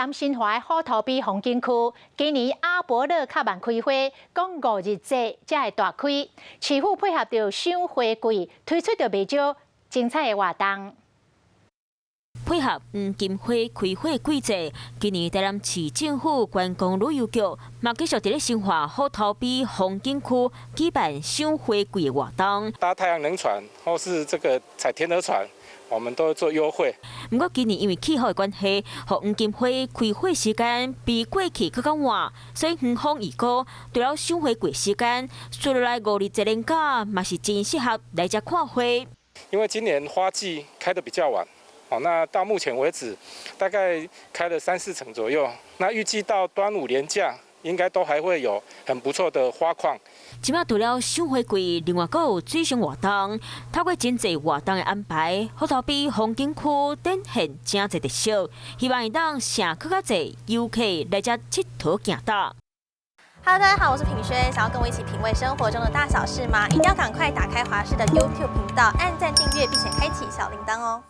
南新華的虎頭埤風景區，今年阿勃勒較慢開花，講五日節才會大開。市府配合著賞花季，推出著袂少精彩的活動。配合黃金花開花季節，今年台南市政府觀光旅遊局嘛繼續佇咧新化虎頭埤風景區舉辦賞花季的活動。搭太陽能船或是這個踩天鵝船，我們都做優惠。毋過今年因為氣候的關係，予黃金花開花時間比過去閣較晚，所以園方預估，除了賞花季時間，接落來五日節連假嘛是真適合來遮看花。因為今年花季開得比較晚。哦，那到目前為止，大概開了三四成左右。那預計到端午連假，應該都還會有很不錯的花況。這擺除了賞花季，另外閣有水上活動，透過真濟活動的安排，虎頭埤風景區展現誠濟特色，希望會當吸閣較濟遊客來遮𨑨迌行搭。 Hello，大家好，我是品軒，想要跟我一起品味生活中的大小事嗎？一定要趕快打開華視的 YouTube 頻道，按讚訂閱，並且開啟小鈴鐺哦。